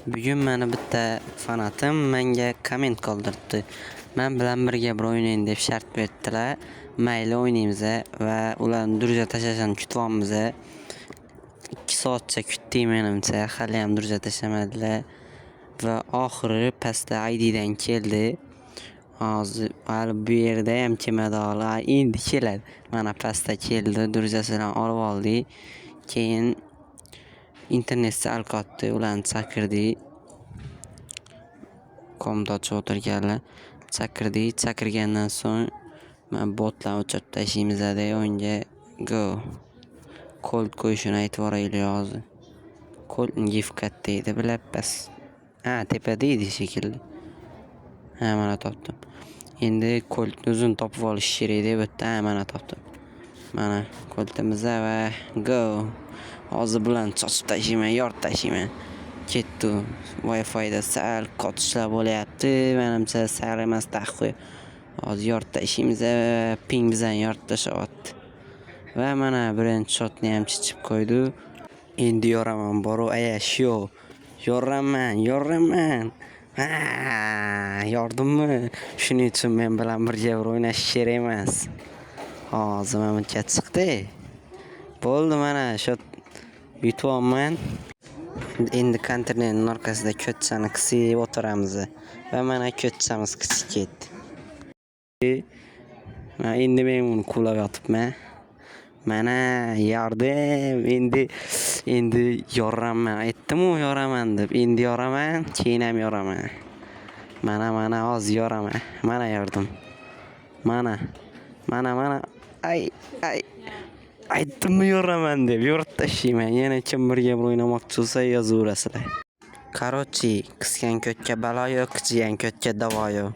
Bugun mani bitta fanatim menga komment qoldiribdi. Men bilan birga bir o'ynang deb shart berdilar. Mayli, o'ynaymiz va ularni друзья tashlashini kutyapmiz. 2 soatcha kutdik menimcha, haliyam друзья tashlamadilar va oxiri pastda IDdan keldi. Hozir hali bu yerda ham kelmadi hali, endi keladi. Mana, pastda keldi, друзья sidan olib oldik. Keyin internet sal qotdi, ularni chaqirdik. Комната ochib o'tirganlar. Chaqirdik, chaqirgandan so'ng mana botlarni o'chirib tashlaymiz o'yinga, go. Colt qo'yishini aytib yuboraylik hozir. Coltni gift qayerda edi, bilapas. Ha, tepada edi shekilli. Ha, mana, topdim. Endi Coltni o'zini topib olish kerak deb o'tdi. Ha, mana, topdim. Mana Coltimiz va go. Hozir bularni chochib tashlayman, yorib tashlayman. Ketdi. Wi-Fi'da sal qotishlar bo'lyapti. Menimcha, sal emas, taxi. Hozir yorib tashlaymiz, ping bizani yorib tashlayapti. Va mana, birinchi shotni ham chichib qo'ydi. Endi yoraman boru, ayash yo'q. Yoraman, yoraman. Ha, yordimmi? Shuning uchun men bilan birga bir o'ynash kerak emas. Hozir mana bunga chiqdi. Bo'ldi, mana shu yutyapman. Endi konteynerning orqasida ko'tchani qisib o'tiramiz. Va mana, ko'tchamiz qichib ketdi. Mana, endi men uni quvlab yotibman. Mana, yordim. Endi yoraman. Aytdim-u yoraman deb. Endi yoraman, keyin ham yoraman. Mana, mana, hozir yoraman. Mana, yordim. Mana. Mana, mana. Ay, ay. Aytdimmi yoraman deb, yorib tashlayman. Yana kim birga bir o'ynamoqchi bo'lsa, yozaverasizlar. Короче, qisgan ko'tga balo yo'q, qichigan ko'tga davo yo'q.